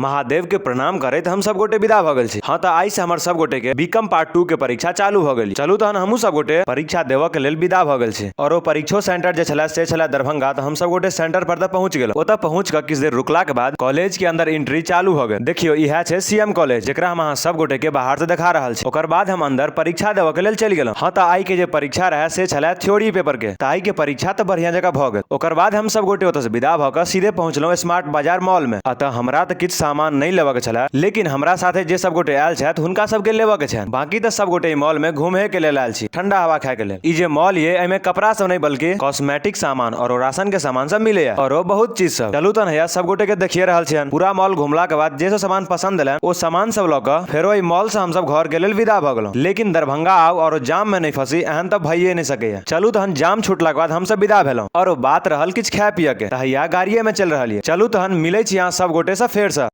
महादेव के प्रणाम करैत हम सब गोटे विदा भऽ गेल छी। हाँ तऽ आइ से हमर सब गोटे के बीकॉम पार्ट 2 के परीक्षा चालू भऽ गेल। चलू तहन हमहूँ सब गोटे परीक्षा देबऽ के लेल विदा भऽ गेल छी। और ओ परीक्षो सेंटर जे छले से छले दरभंगा, तऽ हम सब गोटे सेंटर पर तऽ पहुंच गेलहुँ। ओतऽ पहुंच कऽ किछु देर रुकला के बाद कॉलेज के अंदर एंट्री चालू भऽ गेल। देखियौ इएह छै सीएम कॉलेज, जेकरा हम अहाँ सब गोटे के बाहर से देखा रहल छी। ओकर बाद हम अंदर परीक्षा देबऽ के लेल चलि गेलहुँ। हाँ तऽ आइ के जे परीक्षा रहे से छले थ्योरी पेपर के। तऽ आइ के परीक्षा तऽ बढ़िया जकाँ भऽ गेल। ओकर बाद हम सब गोटे ओतऽ से विदा भऽ कऽ सीधे पहुंचलहुँ स्मार्ट बाजार मॉल में। अतः हमरा तऽ किछु सामान नहि लेबऽ के छले, लेकिन हमरा साथे जे सब गोटे आयल छथि हुनका सबके लेबऽ के छनि। बाकी तऽ सब गोटे ई मॉल में घूमे के लेल आयल छी, ठंडा हवा खाय के लेल। ई जे मॉल ये एमे कपड़ा सब नहीं बल्कि कॉस्मेटिक सामान और राशन के सामान सब मिले या और बहुत चीज सब। चलू तहन हैया सब गोटे के देखिए रहल छियन। पूरा मॉल घुमला के बाद जे सब सामान पसंद एलन ओ सामान सब लऽ कऽ फेरो ई मॉल से हम सब घर के लेल विदा भऽ गेलहुँ। लेकिन दरभंगा आउ और जाम में नहीं फंसी एहन तऽ भइए नहीं सकैया। चलू तहन जाम छूटला के बाद हम सब विदा भेलहुँ और बात रहल किछु खाय पिय के तऽ हैया गाड़िए में चलि रहल ये। चलू तहन मिलै छी अहाँ सब गोटे से फेर से।